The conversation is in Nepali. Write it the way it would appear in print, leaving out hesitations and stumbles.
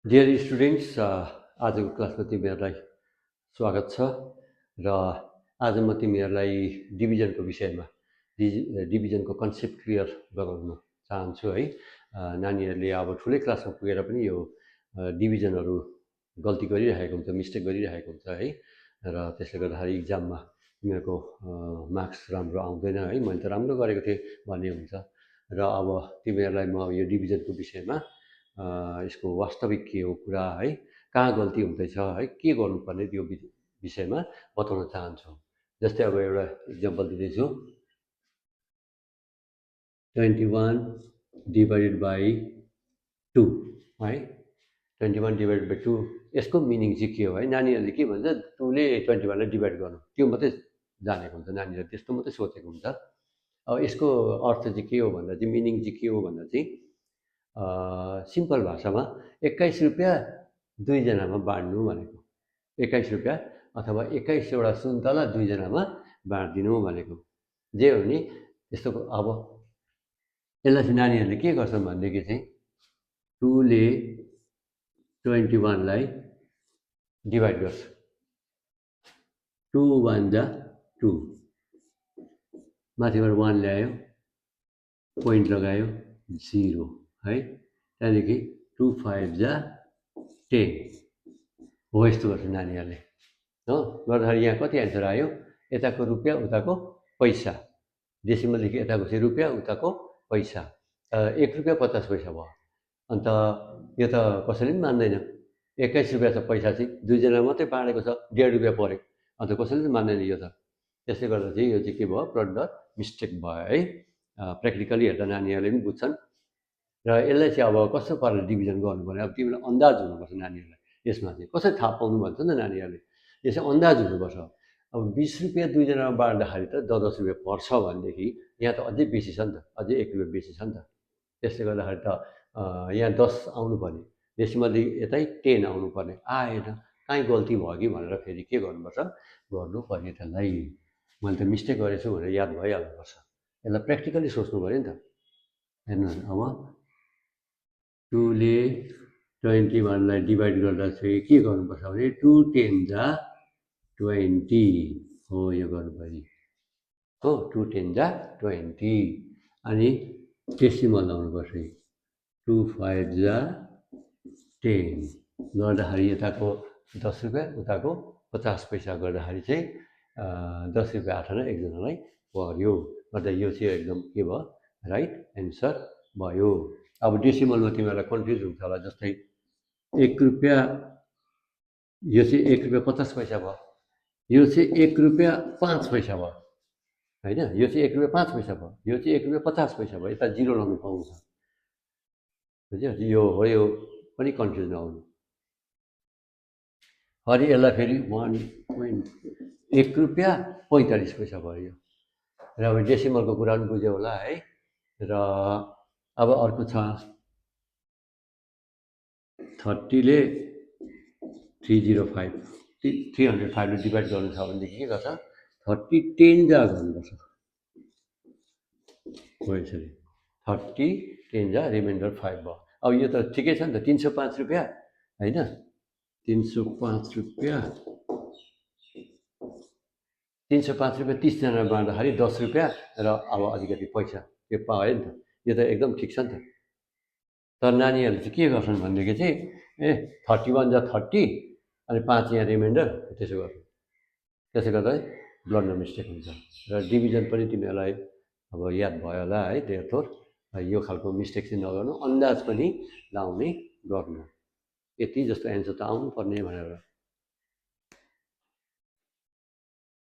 डियर स्टुडेन्ट्स, आजको क्लासमा तिमीहरूलाई स्वागत छ र आज म तिमीहरूलाई डिभिजनको विषयमा डिभिजनको कन्सेप्ट क्लियर गराउन चाहन्छु है। नानीहरूले अब ठुलै क्लासमा पुगेर पनि यो डिभिजनहरू गल्ती गरिरहेको हुन्छ, मिस्टेक गरिरहेको हुन्छ है। र त्यसले गर्दाखेरि इक्जाममा तिमीहरूको मार्क्स राम्रो आउँदैन है। मैले त राम्रो गरेको थिएँ भन्ने हुन्छ र अब तिमीहरूलाई म यो डिभिजनको विषयमा यसको वास्तविक के हो कुरा है, कहाँ गल्ती हुँदैछ है, के गर्नुपर्ने त्यो विषयमा बताउन चाहन्छु। जस्तै अब एउटा इक्जाम्पल दिँदैछु, 21 डिभाइडेड बाई 2 है। 21 डिभाइडेड बाई 2 यसको मिनिङ चाहिँ के हो है? नानीहरूले के भन्छ, 2ले 21लाई डिभाइड गर्नु, त्यो मात्रै जानेको हुन्छ नानीहरूले, त्यस्तो मात्रै सोचेको हुन्छ। अब यसको अर्थ चाहिँ के हो भन्दा चाहिँ, मिनिङ चाहिँ के हो भन्दा चाहिँ सिम्पल भाषामा 21 रुपियाँ दुईजनामा बाँड्नु भनेको, 21 रुपियाँ अथवा 21वटा सुन्तला दुईजनामा बाँडिदिनु भनेको जे हो नि। यस्तो अब यसलाई चाहिँ नानीहरूले के गर्छन् भनेदेखि चाहिँ 2ले 21लाई डिभाइड गर्छ, 2 1 जा 2, माथिबाट 1 ल्यायो, पोइन्ट लगायो, 0 है। त्यहाँदेखि 2 5 जा 10 हो, यस्तो गर्छ नानीहरूले हो। गर्दाखेरि यहाँ कति एन्सर आयो? यताको रुपियाँ उताको पैसा, डेसिमलदेखि यताको चाहिँ रुपियाँ उताको पैसा, 1 रुपियाँ 50 पैसा भयो। अन्त यो त कसैले पनि मान्दैन, 21 रुपियाँ छ पैसा चाहिँ दुईजना मात्रै बाँडेको छ, 1.5 रुपियाँ पऱ्यो, अन्त कसैले पनि मान्दैन यो त। त्यसले गर्दा चाहिँ यो चाहिँ के भयो? ब्लन्डर मिस्टेक भयो है। प्र्याक्टिकली हेर्दा नानीहरूले पनि बुझ्छन् र यसलाई चाहिँ अब कस्तो पाराले डिभिजन गर्नुपर्ने, अब तिमीलाई अन्दाज हुनुपर्छ नानीहरूलाई। यसमा चाहिँ कसरी थाहा पाउनु भन्छ नि त नानीहरूले, यसै अन्दाज हुनुपर्छ। अब 20 रुपियाँ दुईजनामा बाँड्दाखेरि त 10 रुपियाँ पर्छ भनेदेखि यहाँ त अझै बेसी छ नि त, अझै 1 रुपियाँ बेसी छ नि त। त्यसले गर्दाखेरि त यहाँ 10 आउनुपर्ने, डेसिमलदेखि यतै 10 आउनुपर्ने, आएन, काहीँ गल्ती भयो कि भनेर फेरि के गर्नुपर्छ? गर्नुपर्ने त्यसलाई। मैले त मिस्टेक गरेछु भनेर याद भइहाल्नुपर्छ। यसलाई प्र्याक्टिकली सोच्नु पऱ्यो नि त। हेर्नुहोस्, अब 2ले 21लाई डिभाइड गर्दा चाहिँ के गर्नुपर्छ भने 2 10 जा 20 हो, यो गर्नुपर्ने हो, 2 10 जा 20। अनि डेसिमल लाउनुपर्छ, 2 5 जा 10 गर्दाखेरि यताको 10 रुपियाँ उताको 50 पैसा गर्दाखेरि चाहिँ 10 रुपियाँ 8 आना एकजनालाई पर्यो। गर्दा यो चाहिँ एकदम के भयो? राइट एन्सर भयो। अब डेसिमलमा तिमीहरूलाई कन्फ्युज हुन्छ होला, जस्तै 1 रुपियाँ, यो चाहिँ 1 रुपियाँ 50 पैसा भयो, यो चाहिँ 1 रुपियाँ 5 पैसा भयो होइन, यो चाहिँ 1 रुपियाँ 5 पैसा भयो, यो चाहिँ 1 रुपियाँ 50 पैसा भयो। यता 0 लाउनु पाउँछ, बुझ्यो? यो हो, यो पनि कन्फ्युज नहुनु। अनि यसलाई फेरि 1 रुपियाँ 45 पैसा भयो यो। र अब डेसिमलको कुरा पनि बुझ्यो होला है। र अब अर्को छ 30ले 305, 305ले डिभाइड गर्नु छ भनेदेखि के गर्छ? 30 10 जा गर्नुपर्छ हो, यसरी 30 10 जा रिमाइन्डर 5 भयो। अब यो त ठिकै छ नि त, 305 रुपियाँ होइन, 305 रुपियाँ 30जना बाँड्दाखेरि 10 रुपियाँ र अब अलिकति पैसा त्यो पायो नि त, यो त एकदम ठिक छ नि त। तर नानीहरूले चाहिँ के गर्छन् भनेदेखि चाहिँ 31 जा 30 अनि 5 यहाँ रिमाइन्डर, त्यसो गर्छ। त्यसले गर्दा ब्लन्डर मिस्टेक हुन्छ। र डिभिजन पनि तिमीहरूलाई अब याद भयो होला है, देयरफोर यो खालको मिस्टेक चाहिँ नगर्नु, अन्दाज पनि लाउने गर्नु, यति जस्तो एन्सर त आउनुपर्ने भनेर